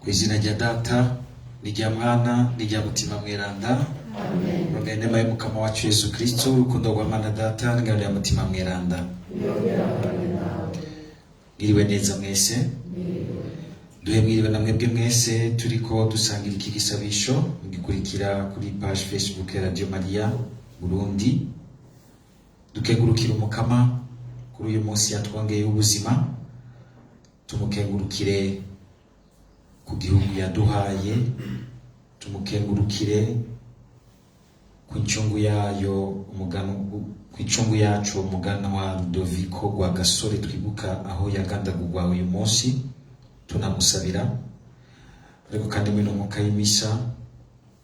Ku izina rya Data n'irya Mwana n'irya Mutima Mweranda. Amen. Inema y'Umukama wacu Yesu Kristo, urukundo rwa Mana Data n'ingabire ya Mutima Mweranda. Mwiriwe neza mwese. Duhe mwiriwe na mwebwe mwese turiko dusangira iki gisabisho mugikurikira kuri page Facebook ya Radio Maria Burundi. Dukengurukira Umukama kuri uyu munsi yatwongeye ubuzima, tumukengurukire ku gihugu yaduhaye, tumukengurukire ku ncungu yayo umugano, ku ncungu yacu umuganwa Rudoviko Rwagasore twibuka aho yagandagurwa uyu munsi, tunamusabira. Ariko kandi muri no mwuka y'imisa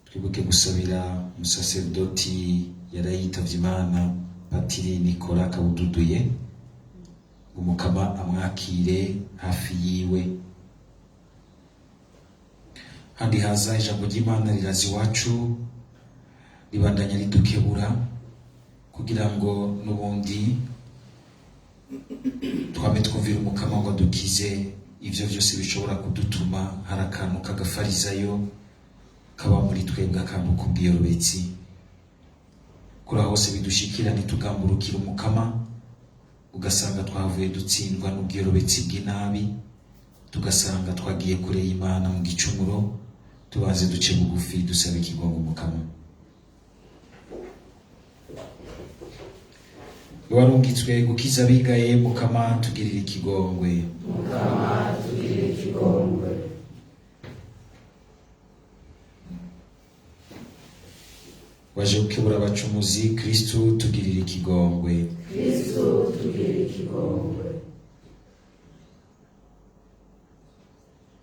twibuke gusabira umusaserdoti yarayitavye Imana, Patiri Nicolas Kabududuye, Umukama amwakire hafi yiwe. Handi haza ijambo ry'Imana riraza iwacu, ribandanya ridukebura kugira ngo n'ubundi twame twumvira Umukama ngo adukize ivyo vyose bishobora kudutuma hari akantu k'agafarizayo kaba muri twebwe, akantu k'ubwiyorobetsi. Kuri aho hose bidushikira ntitugamburukire Umukama, ugasanga twavuye dutsindwa n'ubwiyorobetsi bw'inabi, tugasanga twagiye kure y'Imana mu gicumuro. Tubanze duce bugufi dusabe ikigongo Umukama. Warungitswe gukiza abigaye, Mukama tugirire ikigongwe. Mukama tugirire ikigongwe. Waje gukebura abacumuzi, Kristu tugirire ikigongwe. Kristu tugirire ikigongwe.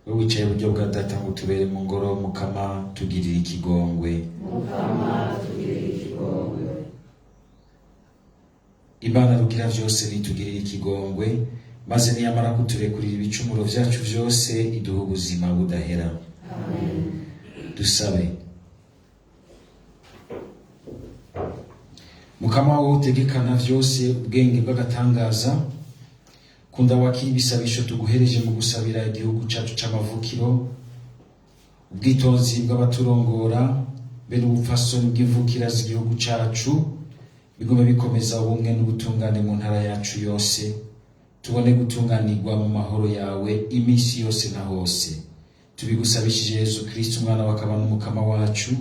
Wowe wicaye iburyo bwa Data ngo utubere mu ngoro, Mukama tugirire ikigongwe. Mukama tugirire ikigongwe. Imana rugira vyose nitugirire ikigongwe, maze niyamara kuturekurira ibicumuro vyacu vyose iduhe ubuzima budahera. Amen. Dusabe. Mukama wowe utegekana vyose ubwenge bw'agatangaza, kunda wakira ibisabisho tuguhereje mu gusabira igihugu cacu c'amavukiro, ubwitonzi bw'abaturongora be n'ubupfasoni bw'imvukira z'igihugu cacu bigume bikomeza ubumwe n'ubutungane mu ntara yacu yose, tubone gutunganirwa mu mahoro yawe iminsi yose na hose. Tubigusabishije Yezu Kristu umwana wakaba n'umukama wacu,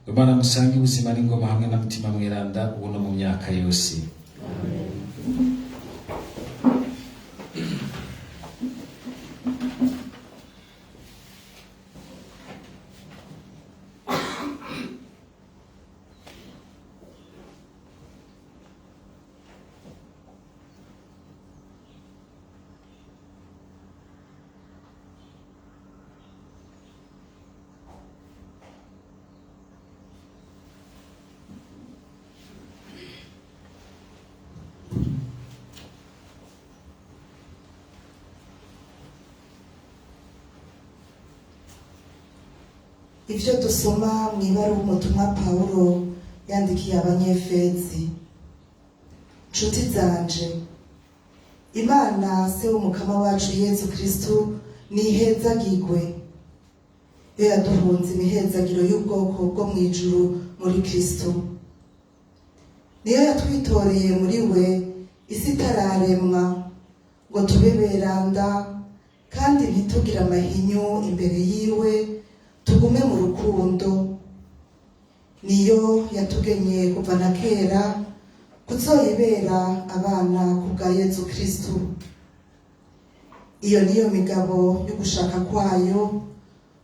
Imana musange ubuzima n'ingoma hamwe na Mutima Mweranda, ubu no mu myaka yose. Amen. Ivyo dusoma mw'ibaruwa umutumwa Pawulo yandikiye Abanyefezi. Nshuti zanje, Imana se w'umukama wacu Yezu Kristu nihezagirwe, yo yaduhunze imihezagiro y'ubwoko bwo mw'ijuru muri Kristu. Niyo yatwitoreye muri we isi itararemwa, ngo tube beranda kandi ntitugire amahinyu imbere yiwe, tugume mu rukundo. Niyo yatugenye kuva na kera kuzoyibera abana ku bwa Yezu Kristu. Iyo niyo migabo y'ugushaka kwayo,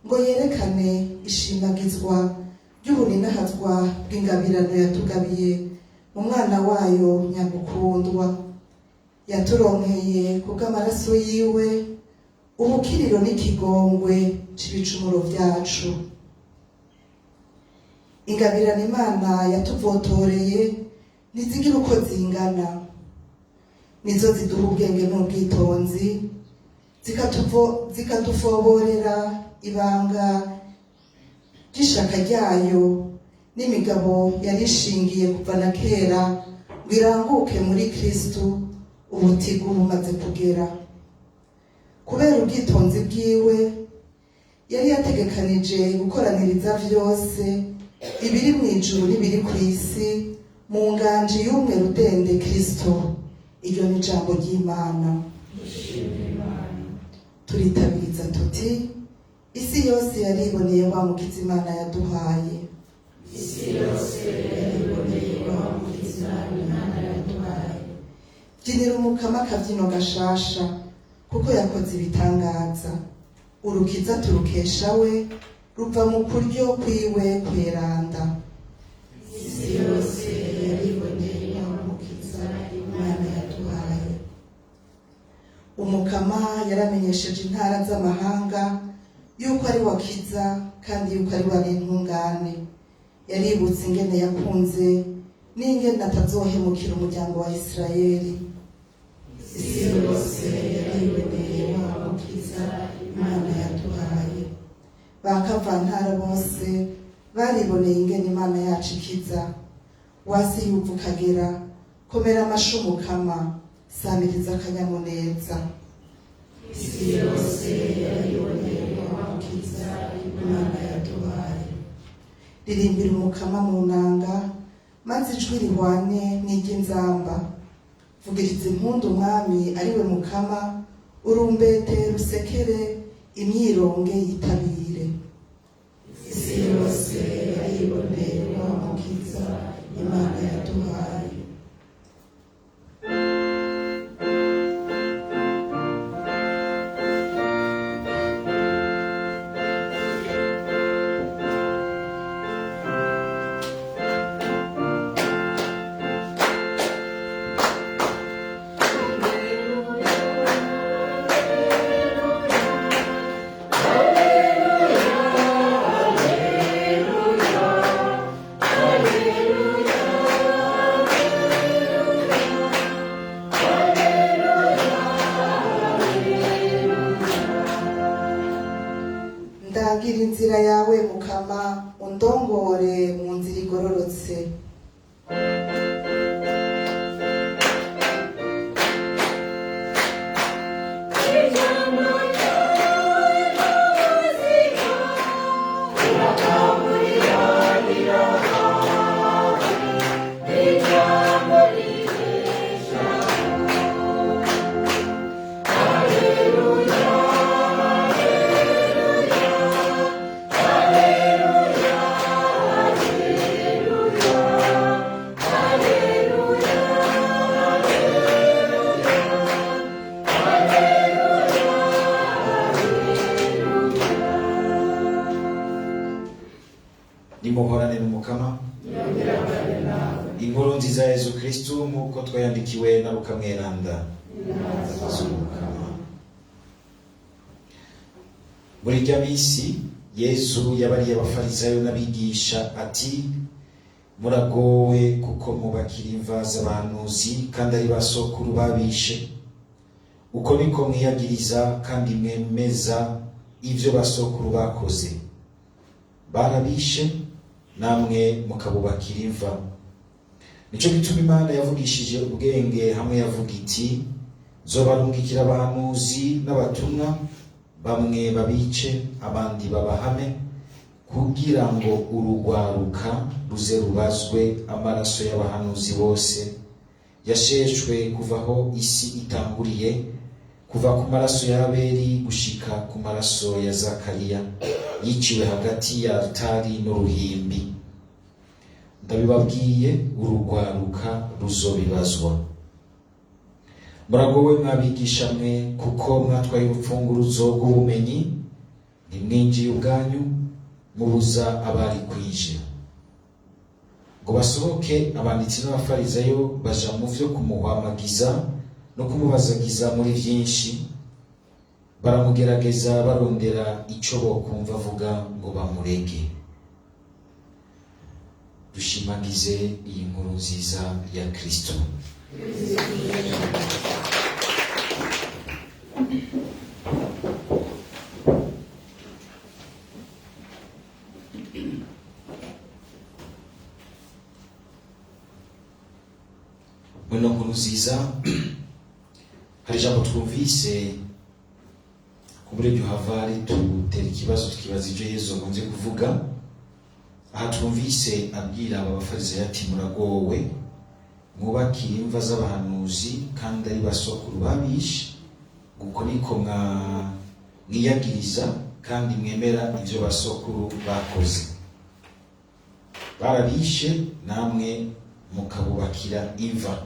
ngo yerekane ishimagizwa ry'ubuninahazwa bw'ingabirano yatugabiye mu mwana wayo nyagukundwa. Yaturonkeye kubw'amaraso yiwe ubukiriro n'ikigongwe c'ibicumuro vyacu. Ingabirano Imana yatuvotoreye ntizigira uko zingana, nizo ziduha ubwenge n'ubwitonzi, zikatufoborera ibanga ry'ishaka ryayo n'imigabo yarishingiye kuva na kera, ngo iranguke muri Kristu ubutigu bumaze kugera. Kubera ubwitonzi bwiwe Yari yategekanije gukoraniriza vyose ibiri mu ijuru n'ibiri ku isi mu nganji y'umwe rudende Kristo. Iryo ni ijambo ry'Imana. Turitabiriza tuti: isi yose yariboneye wa Mukiza Imana yaduhaye. Isi yose yariboneye wa Mukiza Imana yaduhaye. Byinira Umukama akabyino gashasha, kuko yakoze ibitangaza. Urukiza turukesha we, ruva mu kuryo kwiwe kweranda. Isi yose yariboneye wa Mukiza Imana yaduhaye. Umukama yaramenyesheje intara z'amahanga yuko ari wakiza kandi yuko ari wari intungane. Yaributse ingene yakunze n'ingene atazohemukira umuryango wa Isirayeli. Isi yose yariboneye wa Mukiza Imana yaduhaye. Ba kavantara bose bariboneye ingene Imana yacu ikiza. Wasi yuva ukagera, komera amashi Umukama, samiriza akanyamuneza. Isi yose yariboneye wa Mukiza Imana yaduhaye. Ririmbira Umukama mu nanga, maze ijwi rihwane n'iry'inzamba. Vugiriza impundu Umwami ari we Mukama, urumbete rusekere, imyironge yitabire. Isi yose yariboneye wa Mukiza Imana yaduhaye. Ndagira inzira yawe Mukama, undongore mu nzira igororotse. Nimuhorane n'Umukama. Inkuru nziza ya Yezu Kristu nk'uko twayandikiwe na Luka Mweranda. Z'Umukama. Muri irya minsi Yezu yabariye abafarisayo n'abigisha ati: muragowe kuko mubakira imva z'abahanuzi kandi ari ba sokuru babishe. Uko niko mwiyagiriza kandi mwemeza ivyo ba sokuru bakoze. Barabishe, namwe mukabubakira imva. Nico gituma Imana yavugishije ubwenge hamwe yavuga iti: nzobarungikira abahanuzi n'abatumwa, bamwe babice abandi babahame, kugira ngo urugwaruka ruze rubazwe amaraso y'abahanuzi bose yasheshwe kuva aho isi itanguriye, kuva ku maraso ya Abeli gushika ku maraso ya Zakariya yiciwe hagati ya altari n'uruhimbi. Ndabibabwiye, urugwaruka ruzobibazwa. Muragowe mwabigisha mwe, kuko mwatwaye urupfunguruzo rw'ubumenyi, ntimwinjiye ubwanyu, mubuza abari kwinjira. Ngo basohoke, abanditsi n'abafarisayo baja mu vyo kumuhamagiza no kumubazagiza muri vyinshi, baramugerageza barondera ico bokumva avuga ngo bamurege. Dushimagize iyi nkuru nziza ya Kristo. Muri ino nkuru nziza hari ijambo twumvise ku Kumbure ryohava ritutera ikibazo, tukibaza ivyo Yezu akunze kuvuga. Aha twumvise abwira aba bafarisayo ati: muragowe, mwubakira imva z'abahanuzi kandi ari basokuru babishe, uko niko mwiyagiriza kandi mwemera ivyo basokuru bakoze. Barabishe, namwe mukabubakira imva.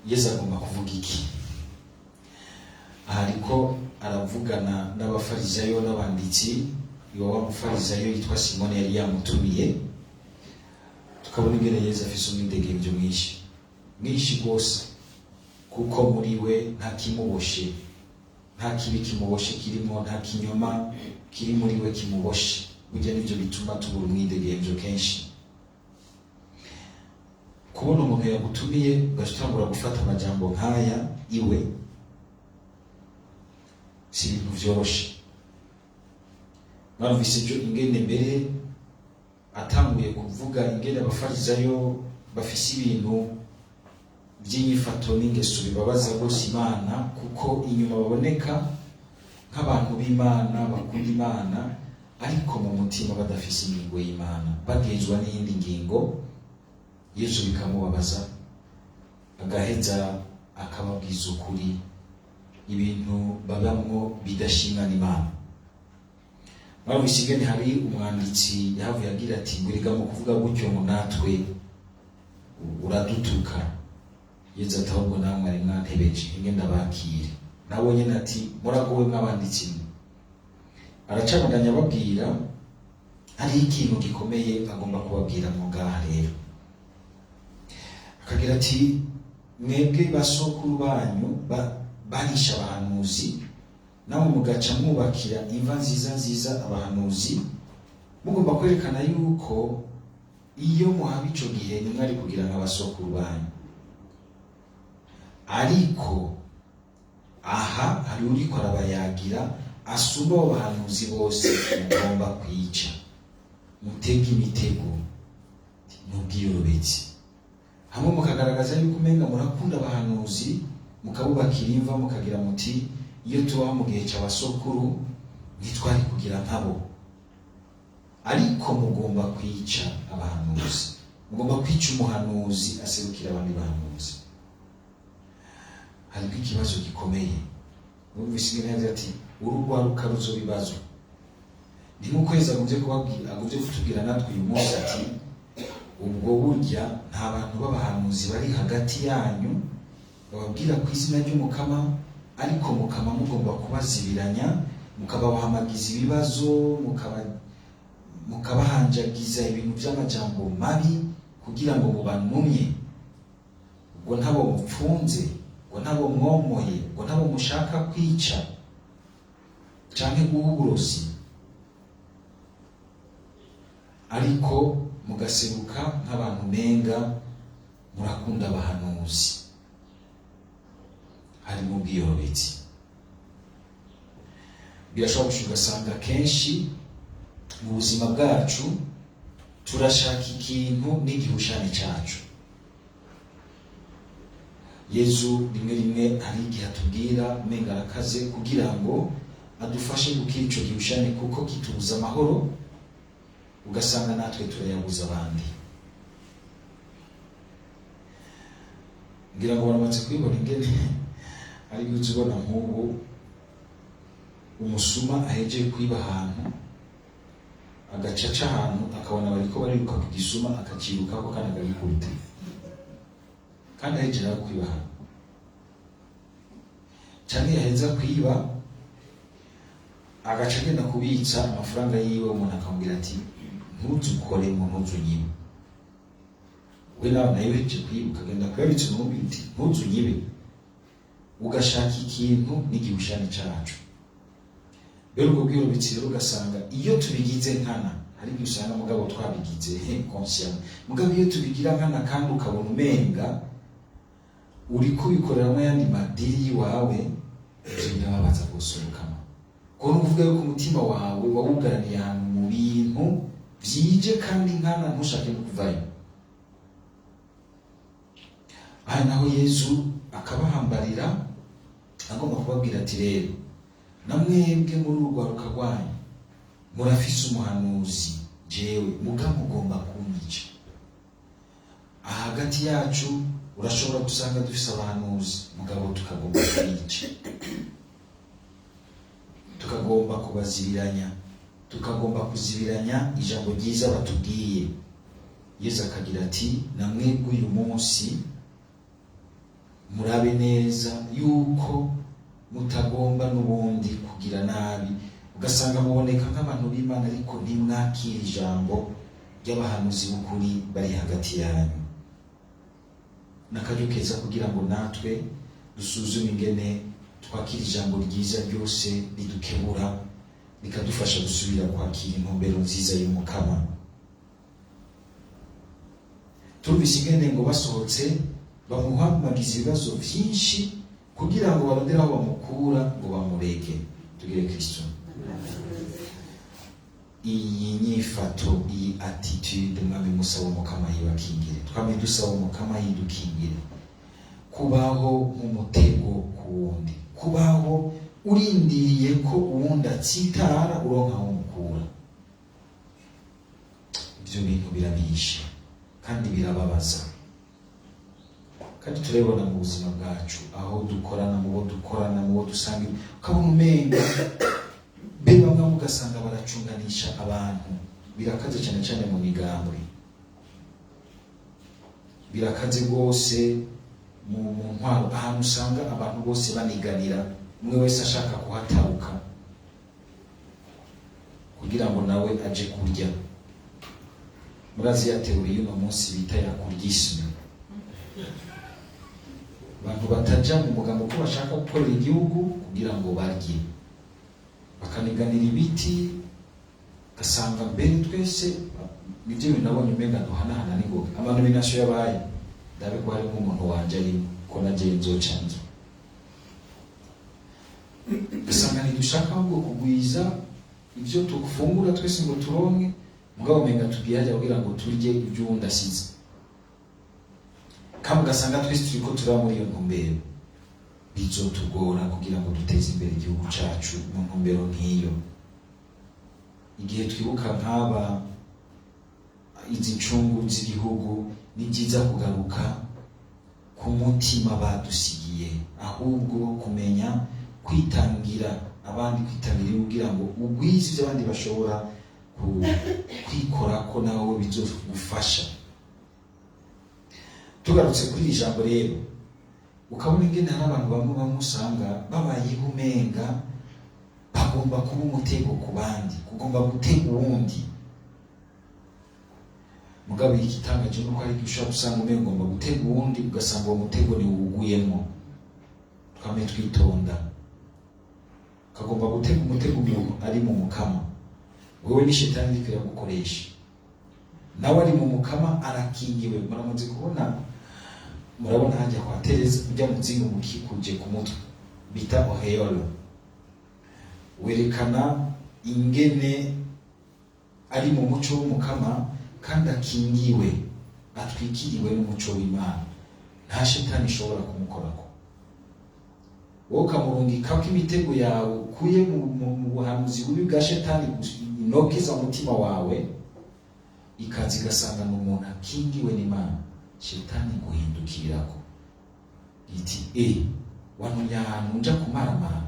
Yezu agomba kuvuga iki? Aha ariko aravugana n'abafarisayo n'abanditsi. Iwa wa mufarisayo yitwa Simoni yari yamutumiye. Tukabona ingene Yezu afise umwidegemvyo mwinshi mwinshi rwose, kuko muri we nta kimuboshe, nta kibi kimuboshe kirimo, nta kinyoma kiri muri we kimuboshe. Burya nivyo bituma tubura umwidegemvyo kenshi. Kubona umuntu yagutumiye ugaca utangura gufata amajambo nk'aya iwe, si ibintu vyoroshe. Barumvise ibyo ingene mbere atanguye kuvuga ingene abafarisayo bafise ibintu by'inyifato n'ingeso bibabaza rwose Imana, kuko inyuma baboneka nk'abantu b'Imana bakunda Imana, ariko mu mutima badafise ingingo y'Imana, bagenzwa n'iyindi ngingo. Yesu bikamubabaza, agaheza akababwiza ukuri ibintu babamwo bidashimwa n'Imana. Barumvise ingene hari umwanditsi yahavuye agira ati: ngwiriga mu kuvuga gutyo ngo natwe uradutuka. Yezu ati: ahubwo namwe ari mwantebeje, inge ndabakire. Nawe nyene ati: muragowe mw'abanditsi mwe. Aracabandanya ababwira, hariho ikintu gikomeye agomba kubabwira mu ngaha rero. Akagira ati: mwebwe basokuru banyu barisha abahanuzi, namwe mugaca mwubakira imva nziza nziza abahanuzi, mugomba kwerekana yuko iyo muhaba ico gihe nimwari kugira nk'abasokuru banyu. Ariko aha hari uriko arabayagira asumba abo bahanuzi bose mugomba kwica, mutega imitego n'ubwiyorobetsi, hamwe mukagaragaza yuko umenga murakunda abahanuzi, mukabubakira imva, mukagira muti: iyo tubaho mu gihe c'abasokuru ntitwari kugira nkabo. Ariko mugomba kwica abahanuzi, mugomba kwica umuhanuzi aserukira abandi bahanuzi. Hariko ikibazo gikomeye. Numvise ingene yavuze ati: urugwaruka ruzobibazwa. Ni nk'uko Yezu agomvye kubabwira, agomvye kutubwira natwe uyu munsi ati: ubwo burya nta bantu b'abahanuzi bari hagati yanyu bababwira ku izina ry'Umukama, ariko mukama mugomba kubazibiranya, mukabahamagiza ibibazo, mukabahanjagiza ibintu by'amajambo mabi kugira ngo mubanumye. Ubwo ntabo mupfunze, ubwo ntabo mwomoye, ubwo ntabo mushaka kwica canke guha uburozi, ariko mugaseruka nk'abantu menga murakunda abahanuzi. Harimo ubwiyorobetsi. Birashobora gushika ugasanga kenshi mu buzima bwacu turashaka ikintu n'igihushane cacu. Yezu rimwe rimwe hari igihe atubwira umenga arakaze kugira ngo adufashe gukira ico gihushane, kuko kitubuza amahoro, ugasanga natwe turayabuza abandi. Ngira ngo baramaze kubibona ingene ari uzi ubona nk'ubu umusuma ahejeje kwiba ahantu, agacaca ahantu, akabona bariko bariruka ku gisuma, akacirukako kandi akagikubita, kandi ahejeje aho kwiba ahantu. Canke yaheza kwiba agaca agenda kubitsa amafaranga yiwe, umuntu akamubwira ati: ntuzukoremo, ntuzunyibe. We nawe nayo uhejeje kwiba ukagenda kuyabitsa, umuntu uti: ntuzunyibe. Ugashaka ikintu n'igihushane cacu. Rero ubwo bwirobitsi rero ugasanga iyo tubigize nkana, hari igihe usanga mugabo twabigize conscient, mugabo iyo tubigira nkana kandi ukabona umenga uri kubikoreramo ayandi madiri yiwawe, ivyo birababaza gusohokamo. Kuko ni ukuvuga yuko umutima wawe wawugaraniye ahantu mu bintu vyije kandi nkana, ntushake no kuvayo. Aha naho Yezu akabahambarira Agomba kubabwira ati rero namwebwe muri urwaruka rwanyu murafise umuhanuzi jewe, muga mugomba kunyica. Hagati yacu urashobora gusanga dufise abahanuzi, mugabo tukagomba kubica, tukagomba kubazibiranya, tukagomba kuzibiranya ijambo ryiza batubwiye. Yesu akagira ati namwebwe uyu munsi murabe neza yuko mutagomba n'ubundi kugira nabi, ugasanga muboneka nk'abantu b'Imana ariko ntimwakira ijambo ry'abahanuzi b'ukuri bari hagati yanyu. N'akaryo keza kugira ngo natwe dusuzume ingene twakira ijambo ryiza ryose ridukebura, rikadufasha gusubira kwakira intumbero nziza y'Umukama. Turumvise ingene ngo basohotse bamuhamagiza ibibazo vyinshi kugira ngo barondere aho bamukura ngo bamurege. Tugire Kristo. Iyi nyifato, iyi attitude, mwami musaba Umukama yibakingire, twamye dusaba Umukama yidukingire. Kubaho nk'umutego ku wundi, kubaho urindiriye ko uwundi atsitara uronka aho umukura, ibyo bintu birabishe kandi birababaza. Kandi turabibona mu buzima bwacu, aho dukorana, mu bo dukorana, mu bo dusanga, ukabona umenga be bamwe ugasanga baracunganisha abantu. Birakaze cyane cyane mu migambwe, birakaze rwose mu ntwaro, ahantu usanga abantu bose baniganira, umwe wese ashaka kuhataruka kugira ngo nawe aje kurya. Murazi ya théorie y'uno munsi bita ya kurdisme, abantu bataja mu mugambo ko bashaka gukorera igihugu kugira ngo barye, bakaniganira ibiti, ugasanga mbere twese nibyo bintu nabonye umenga duhanahana n'ingoga. Ama nominations yabaye, ndabe ko harimo umuntu wanje arimo, ko naje nzoca nzo, ugasanga ntidushaka ahubwo kugwiza ibyo tufungura twese ngo turonke, mugabo umenga tugiye hajya kugira ngo turye ibyo uwundi asize. Kandi ugasanga twese turiko turaba muri iyo ntumbero. Bizotugora kugira ngo duteze imbere igihugu cacu mu ntumbero nk'iyo. Igihe twibuka nk'aba izi ncungu z'igihugu, ni byiza kugaruka ku mutima badusigiye, ahubwo kumenya kwitangira abandi, kwitangira kugira ngo ugwize ibyo abandi bashobora kwikora ko nawe bizogufasha. Tugarutse kuri iri jambo rero, ukabona ingene hari abantu bamwe bamwe usanga babayeho umenga bagomba kuba umutego ku bandi, kugomba gutega uwundi. Mugabo igitangaje nuko hari igihe ushobora gusanga umenga ugomba gutega uwundi, ugasanga uwo mutego ni wuguyemo. Twame twitonda. Ukagomba gutega umutego umuntu ari mu Mukama, wewe ni shetani iriko iragukoresha, nawe ari mu Mukama arakingiwe. Muramaze kubona, murabona hajya kwa Tereza ujya muzinga mukikuje ku mutwe bita auréole, werekana ingene ari mu muco w'Umukama kandi akingiwe, atwikiriwe n'umuco w'Imana, nta shetani ishobora kumukorako. Wowe ukamurungikako imitego yawe ukuye mu buhanuzi bubi bwa shetani inokeza umutima wawe, ikaza igasanga ni umuntu akingiwe n'Imana. Shetani guhindukirako iti: "E, wantumye ahantu nja kumaramara."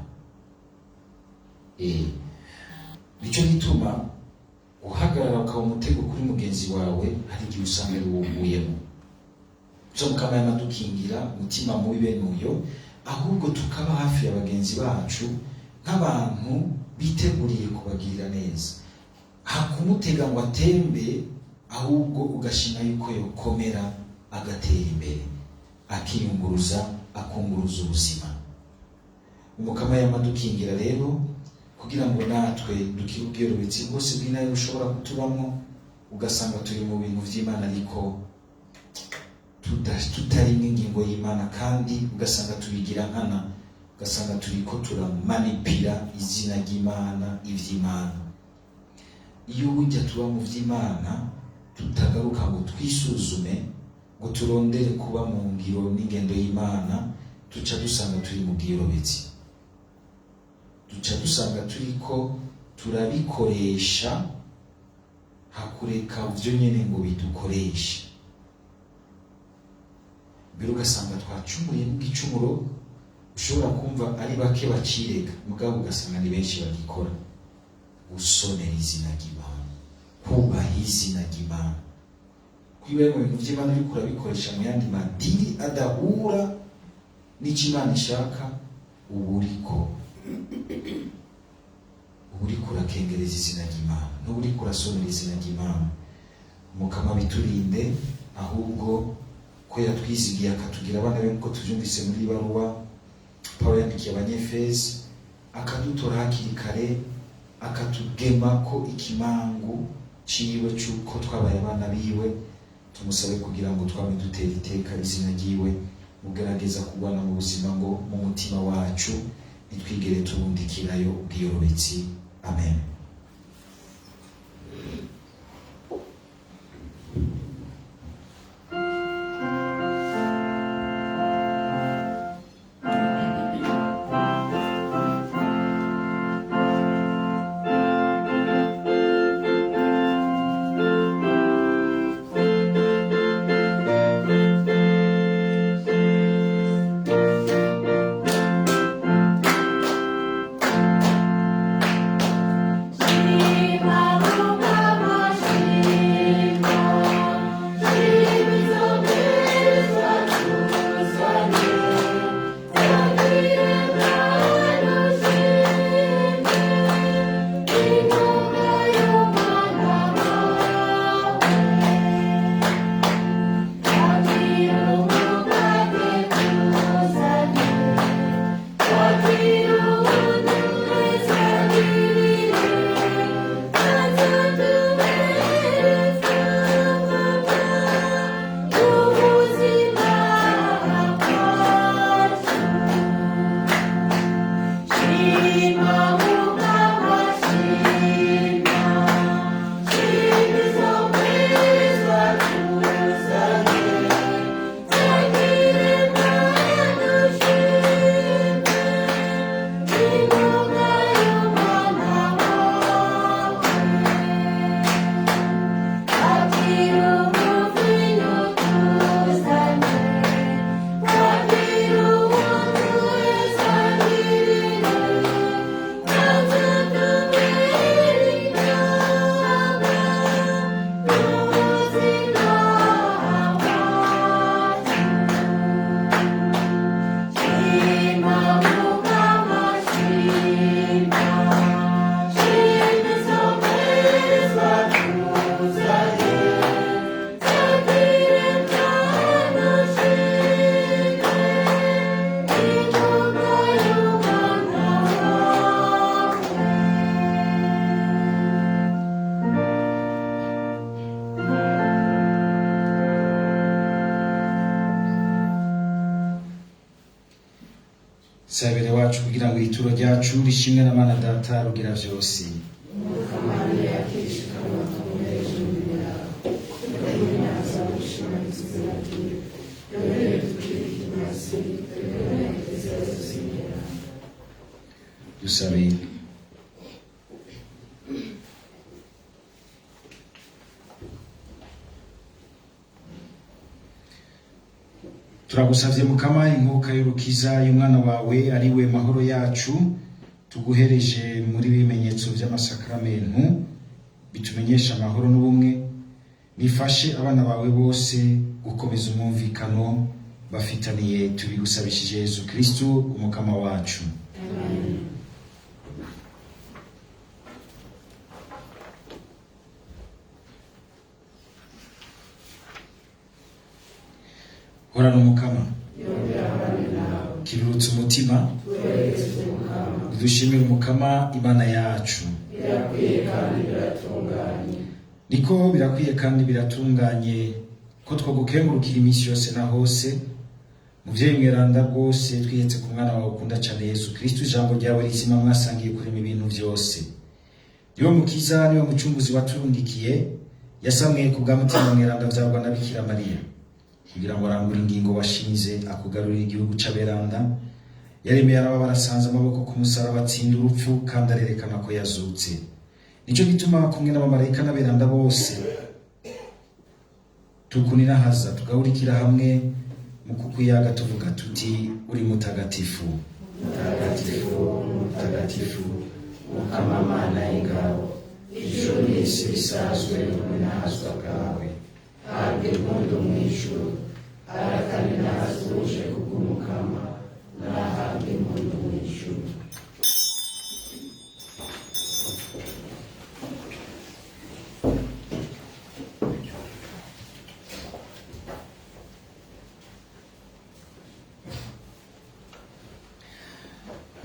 Nico gituma guhagarara ukaba umutego kuri mugenzi wawe, hari igihe usanga ari wuguyemo. Zo Mukama yamadukingira umutima mubi bene uyo, ahubwo tukaba hafi ya bagenzi bacu nk'abantu biteguriye kubagirira neza, hakumutega ngo atembe, ahubwo ugashima yuko yokomera agatera imbere, akiyunguruza, akunguruza ubuzima. Umukama yamadukingira rero kugira ngo natwe dukire ubwiyorobetsi bwose bw'inabi bushobora kutubamo, ugasanga turi mu bintu vy'Imana ariko tutarimwo ingingo y'Imana, kandi ugasanga tubigira nkana, ugasanga turiko turamanipira izina ry'Imana, ivy'Imana. Iyo burya tuba mu vy'Imana tutagaruka ngo twisuzume, ngo turondere kuba mu ngiro n'ingendo y'Imana, tuca dusanga turi mu bwiyorobetsi. Duca dusanga turiko turabikoresha hakureka vyo nyene ngo bidukoreshe. Mbere ugasanga twacumuye n'igicumuro ushobora kumva ari bake bacirega, mugabo ugasanga ni benshi bagikora. Gusonera izina ry'Imana, kubaha izina ry'Imana, kwiba mu bintu by'Imana uriko urabikoresha mu yandi madini adahura n'icyo Imana ishaka, uba uriko urakengereza izina ry'Imana, n'uba uriko urasonera izina ry'Imana. Mukama biturinde, ahubwo ko yatwizigiye akatugira abana be, nk'uko tuvyumvise muri ibaruwa Pawulo yandikiye Abanyefezi, akadutora hakiri kare, akatugema ko ikimangu ciwe c'uko twabaye abana biwe. Tumusabe kugira ngo twame dutera iteka izina ryiwe, mugerageza kurwana mu buzima ngo mu mutima wacu ntitwigere tubundikirayo ubwiyorobetsi. Amen. Sabere wacu kugira ngo ituro ryacu rishimwe na Mana Data rugira vyose. Dusabe. Turagusavye Mukama, inkuka y'urukiza y'umwana wawe ari we mahoro yacu, tuguhereje muri bimenyetso vy'amasakramentu bitumenyesha amahoro n'ubumwe, bifashe abana bawe bose gukomeza umwumvikano bafitaniye, tubigusabishije Yezu Kristu umukama wacu. Amen. Horana Umukama, kirurutse umutima, dushimire Umukama Imana yacu. Niko birakwiye kandi biratunganye ko twogukengurukira iminsi yose na hose, muvyeyi mweranda rwose, twihetse ku mwana wawe ukunda cane Yezu Kristu, ijambo ryawe rizima mwasangiye kurema ibintu vyose. Niwe mukiza, niwe mucunguzi waturungikiye, yasamwe ku bwa Mutima Mweranda vyarwa na Bikira Mariya, kugira ngo arangure ingingo washinze, akugarurire igihugu c'aberanda. Yaremeye arababara, asanze amaboko ku musaraba, atsinda urupfu kandi arerekana ko yazutse. Nico gituma kumwe n'abamarayika n'aberanda bose tukunirahaza, tugahurikira hamwe mu kukuyaga tuvuga tuti: uri mutagatifu, Mutagatifu, mutagatifu, Mukama Mana y'ingabo, ijuru n'isi bisazwe n'ubunazwa bwawe. Habwa impundu mu ijuru, arakaninazwe uje kubw'Umukama, nahabwa impundu mu ijuru.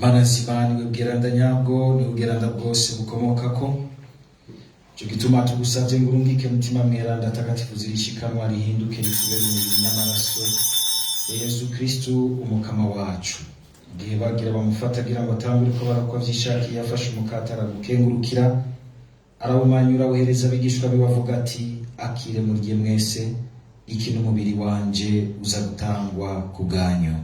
Mana nzima, niwe bweranda nyabwo, niwe bweranda bwose bukomokako. Ico gituma tugusavye ngo urungike Mutima Mweranda Takatifu, zirishikanwa rihinduke ritubere umubiri n'amaraso ya Yezu Kristu Umukama wacu. Igihe bagira bamufata agira ngo atangure ko barakwa vyishakiye, yafashe umukate, aragukengurukira, arawumanyura, awuhereza abigishwa biwe, avuga ati: akire murye mwese, iki n'umubiri wanje uza gutangwa ku bwanyu.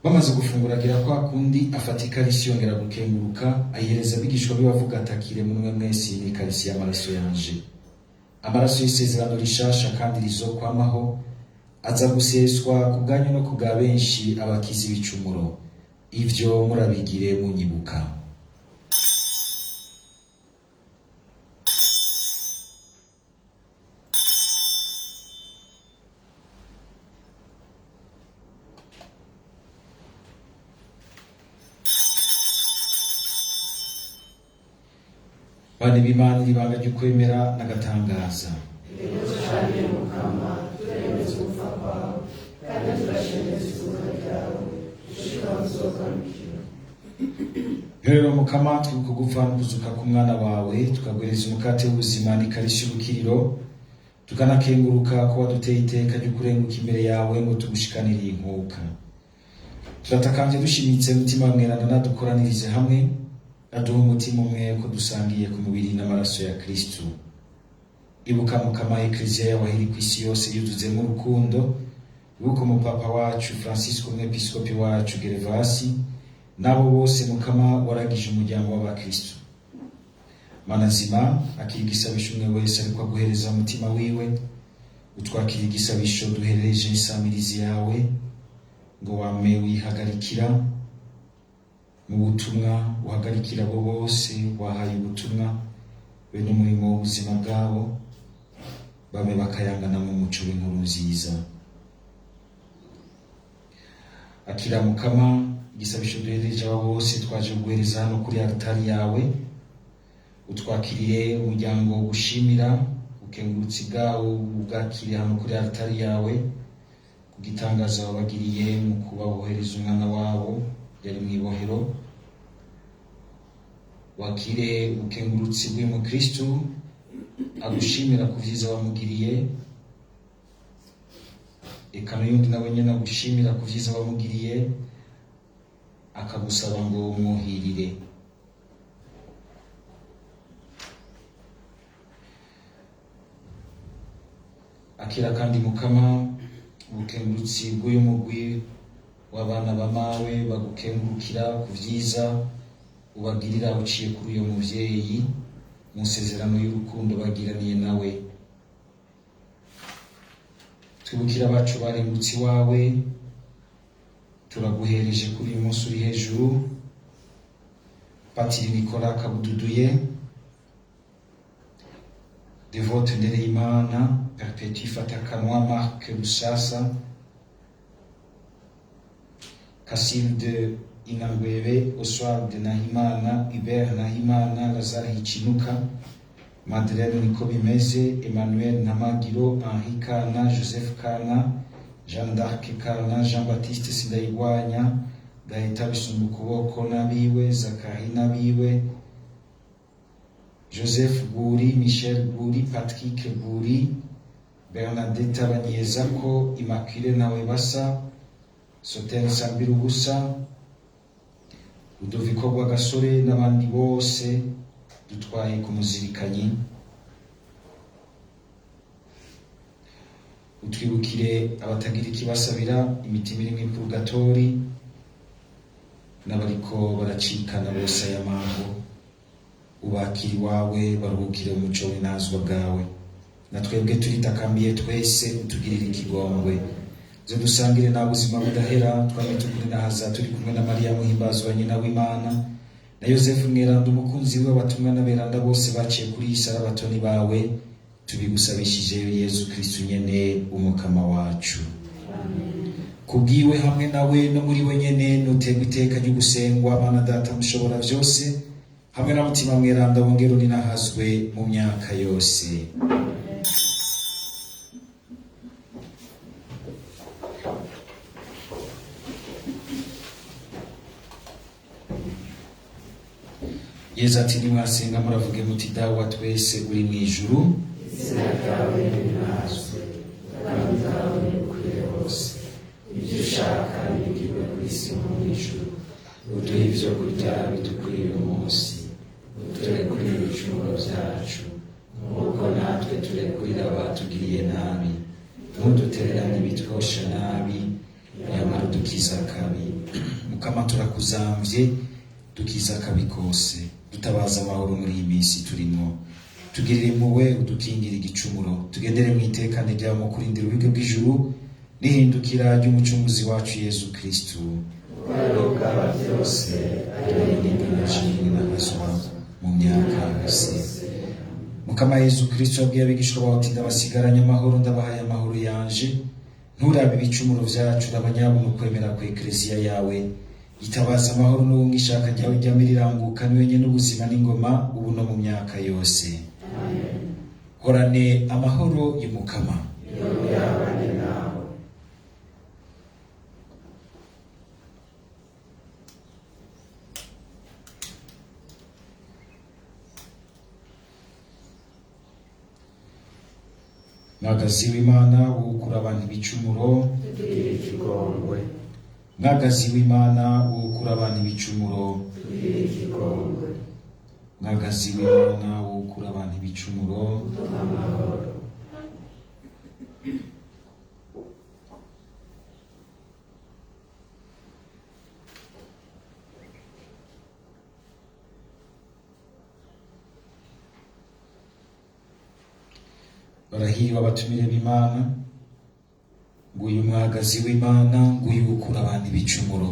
Bamaze gufungura, agira kwa kundi, afata ikarisi, yongera gukenguruka, ayihereza abigishwa biwe, avuga ati: akire munwe mwese, iyi ni ikarisi y'amaraso yanje, amaraso y'isezerano rishasha kandi rizokwamaho, aza guseswa ku bwanyu no ku bwa benshi abakiza ibicumuro. Ivyo murabigire munyibuka. Bana b'Imana, ibanga ry'ukwemera n'agatangaza. Dushimye Mukama, turemeza ugupfa kwawe kandi turashemeza izuka ryawe gushika aho uzogarukira. Rero Mukama, twibuka gupfa no kuzuka k'umwana wawe, tukaguhereza umukate w'ubuzima n'ikarisi y'ubukiriro, tukanakenguruka ko waduteye iteka ryo kurenguka imbere yawe ngo tugushikanire iyi nkuka. Turatakambye dushimitse: Mutima Mweranda nadukoranirize hamwe, aduhe umutima umwe ko dusangiye ku mubiri n'amaraso ya Kristu. Ibuka Mukama Ekleziya yawe iri ku isi yose, yuzuzemo urukundo. Ibuka umupapa wacu Francisco, umwepiskopi wacu Gervasi, n'abo bose Mukama waragije umuryango w'abakristu. Mana nzima, akira igisabisho umwe wese ariko aguhereza umutima wiwe. Utwakira igisabisho duherereje insamirizi yawe, ngo wame wihagarikira mu butumwa, uhagarikira abo bose wahaye ubutumwa be n'umurimo w'ubuzima bwabo, babe bakayangana mu muco w'inkuru nziza. Akira Mukama igisabisho duherereje abo bose twaje guhereza hano kuri altari yawe. Utwakiriye umuryango ugushimira ukengurutsi bwawo, ubwakiriye hano kuri altari yawe ku gitangaza wabagiriye mu kuba wohereza umwana wabo yari mu ibohero. Wakire ubukengurutsi bw'uyu mukristu agushimira ku vyiza wamugiriye, eka n'uyundi nawe nyene agushimira ku vyiza wamugiriye, akagusaba ngo umwuhirire. Akira kandi Mukama ubukengurutsi bw'uyu mugwi w'abana ba mawe bagukengurukira ku vyiza ubagirira uciye kuri uyo muvyeyi mu nsezerano y'urukundo bagiraniye nawe. Twibukira abacu barengutse iwawe, turaguhereje kuri uyu munsi uri hejuru: Patiri Nicolas Kabududuye, Devote Ndereyimana, Perpétue Fatakanwa, Marc Rusasa, Casilde Inangwebe, Oswald Nahimana, Hubert Nahimana, Lazare Hichinuka, Madeleine Nikobimeze, Emmanuel Ntamagiro, Henri Kana, Joseph Kana, Jeanne d'Arc Kana, Jean-Baptiste Sindayigwanya, Gaëtan Bisumbukuboko n'abiwe, Zakari n'abiwe, Joseph Guri, Michel Guri, Patrick Guri, Bernadette Banyezako, Immaculée Nawebasa, Soten Sambirubusa, Rudoviko Rwagasore n'abandi bose dutwaye ku muzirikanyi. Utwibukire abatagira ikibasabira, imitima iri mw'ipurugatori n'abariko baracikana bose aya mango, ubakiri wawe baruhukire umuco w'inazwa bwawe. Na twebwe turitakambiye twese, utugirire ikigongwe, ze dusangire na buzima budahera, twame tukuri nahaza turi kumwe na Mariya muhimbazwa nyina w'Imana, na Yosefu mweranda umukunzi we, abatumwa n'aberanda bose baciye kuri iyi sarabatoni bawe, tubigusabishije Yezu Kristu nyene umukama wacu. Kubwiwe hamwe nawe no muri we nyene nuterwa iteka ry'ugusengwa, Mana Data mushobora vyose, hamwe na Mutima Mweranda, wongera uninahazwe mu myaka yose. Yezu ati: nimwasenga muravuge muti: Dawe wa twese uri mu ijuru, Izina ryawe rinahazwe, ubwami bwawe bukwire hose, ibyo ushaka bigirwe ku isi nko mu ijuru. Uduhe ibyo kurya bidukwiriye umunsi, uturekurire ibicumuro byacu nk'uko natwe turekurira abatugiriye nabi, ntudutererane ibitwosha nabi, nyamara udukiza akabi. Mukama, turakuzamvye, dukiza akabi kose, dutabaza amahoro muri iyi minsi turimo. Tugirire impuhwe, udukingire igicumuro, tugendere mu itekane ryawe mu kurindira ububiko bw'ijuru n'ihindukira ry'umucunguzi wacu Yezu Kristu. Bwa byose N'abazwa mu myaka yose. Mukama Yezu Kristo yabwiye abigishwa bawe ati: ndabasigaranye amahoro, ndabahaye amahoro yanje. Nturabe ibicumuro vyacu, urabanyabuntu ukwemera ku ekleziya yawe, itabaza amahoro n'ubumwe ishaka ryawe ryame riranguka, niwe nyene ubuzima n'ingoma, ubu no mu myaka yose. Horane amahoro y'Umukama. Yabane nawe. Mwagazi w'Imana wukura abantu ibicumuro, Tugirire ikigongwe. Mwagazi w'Imana wukura abantu ibicumuro, Tugirire ikigongwe. Mwagazi w'Imana wukura abantu ibicumuro, Duha amahoro. Barahiriwe abatumire b'Imana. Nguyu mwagazi w'Imana, nguyu wukura abantu ibicumuro.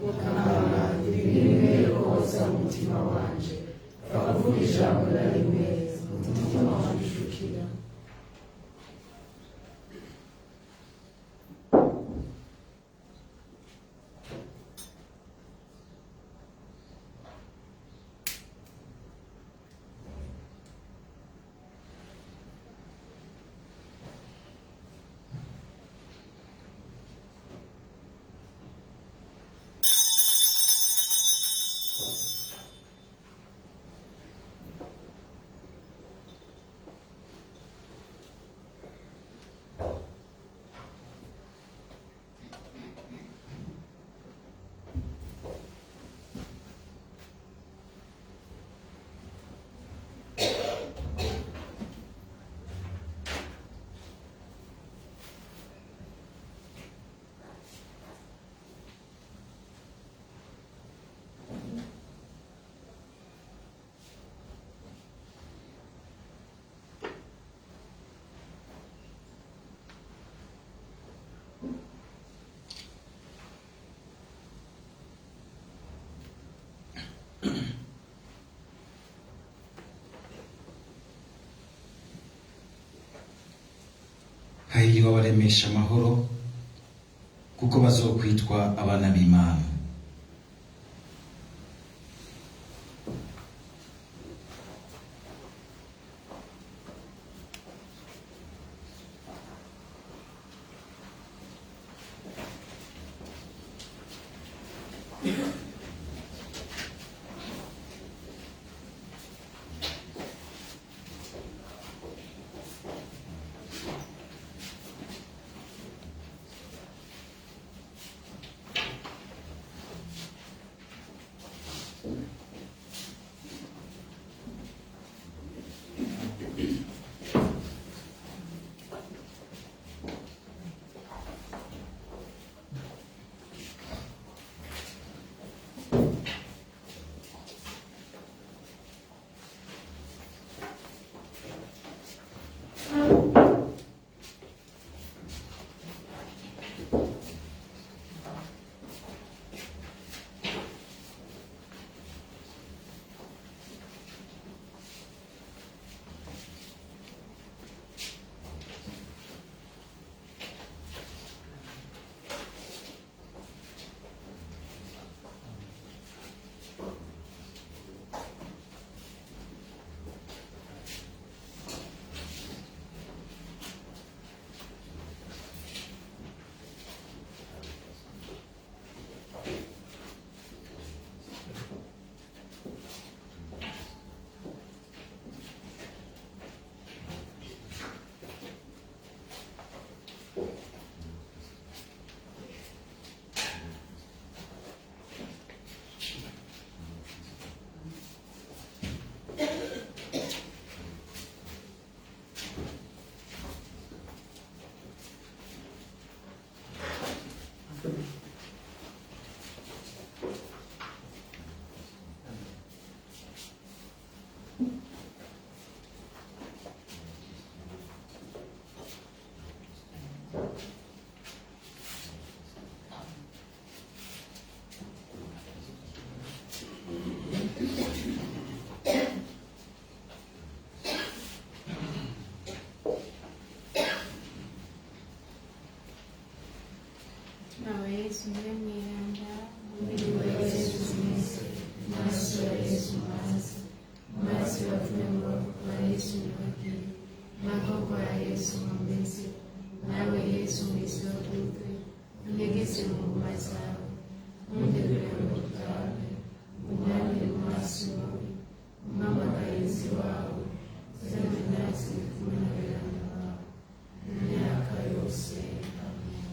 Mukama, ntibimwe koza umutima wanje, bakuvuga ijambo na rimwe umutima wanje ushukira. Hahiriwe abaremesha amahoro, kuko bazokwitwa abana b'Imana. Yesu mwiza, untegeze mu nguma zawe, undebere ngo utahe, unyanire mu maso yawe, umpamagarize iwawe, uzamenyereze kumwe n'aberanda bawe mu myaka yose. Amen.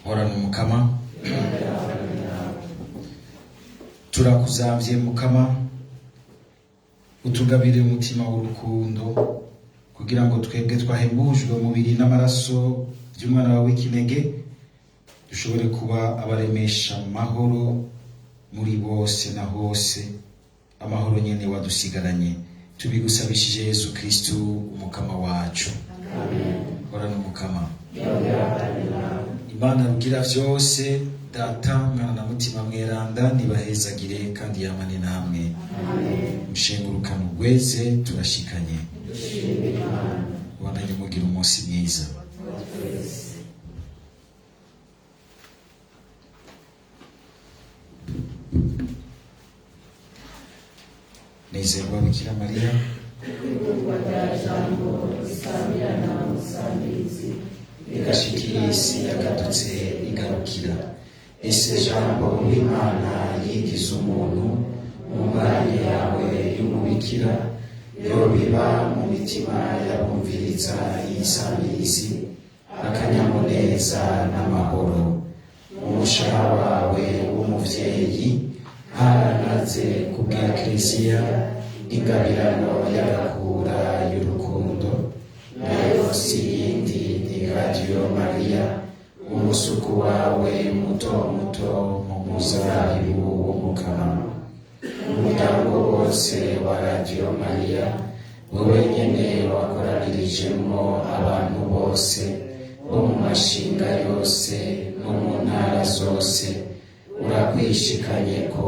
Horana Umukama. Turakuzamvye Mukama, utugabire umutima w'urukundo kugira ngo twebwe twahembujwe umubiri n'amaraso by'umwana wawe w'ikinege dushobore kuba abaremesha amahoro muri bose na hose, amahoro nyene wadusigaranye. Tubigusabishije Yesu Kristu Umukama wacu. Horana Umukama. Imana rugira vyose, Data, Mwana na Mutima Mweranda, nibahezagire kandi yamane namwe. Mushengurukane ugweze, turashikanye. Ubandanye mugira umunsi mwiza. Nezerwa Bikira Mariya, igashikira isi yakadutse igarukira. Ese Jambo w'Imana yigize umuntu mu ngorane yawe y'umubikira, yobiba mu mitima y'abumviriza iyi samirizi akanyamuneza n'amahoro. Umushaha wawe w'umuvyeyi haranaze kubwa Kiliziya ingabirano y'agakura y'urukundo, nayo si yindi ni Radio Maria, umusuku wawe muto muto mu muzabibu w'Umukama. Umuryango wose wa Radio Maria wowe nyene wakoranirijemwo abantu bose bo mu mashinga yose no mu ntara zose, urakwishikanyeko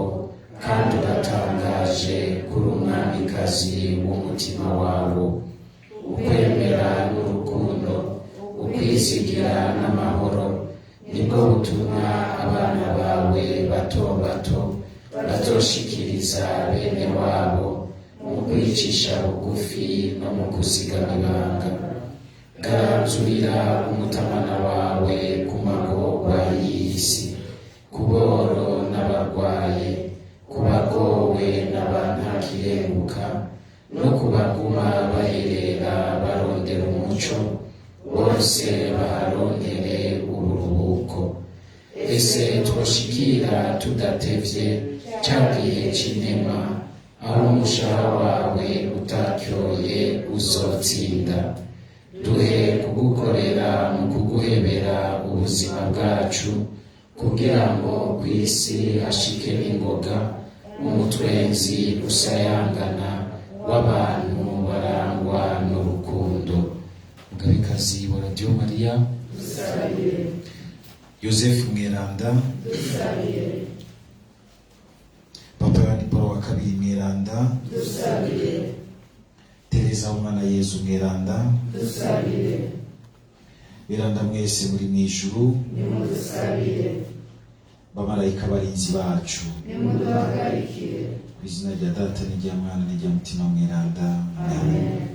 Kandi uratangaje kuri umwamikazi w'umutima wawo. Ukwemera n'urukundo, ukwizigira n'amahoro, nibwo butumwa abana bawe bato bato bazoshikiriza bene wabo mu kwicisha bugufi no mu kuzigama ibanga. Garanzurira umutamana wawe ku magorwa y'isi, ku boro n'abarwaye, ku bagowe n'abantakirenguka, no ku baguma baherera barondera umuco, bose baharonkere uburuhuko. Ese twoshikira tudatevye ca gihe c'inema, aho umushaha wawe utatyoye uzotsinda? Duhe kugukorera mu kuguhebera ubuzima bwacu, kugira ngo ku isi hashike n'ingoga umutwenzi usayangana w'abantu barangwa n'urukundo. Mugabekazi wa Radiyo Mariya, Yosefu Mweranda, Papa Yohani Paul wa kabiri Mweranda, Tereza w'Umwana Yezu Mweranda, Beranda mwese muri mu ijuru, bamarayika barinzi bacu, ku izina rya Data n'irya Mwana n'irya Mutima Mweranda, amen.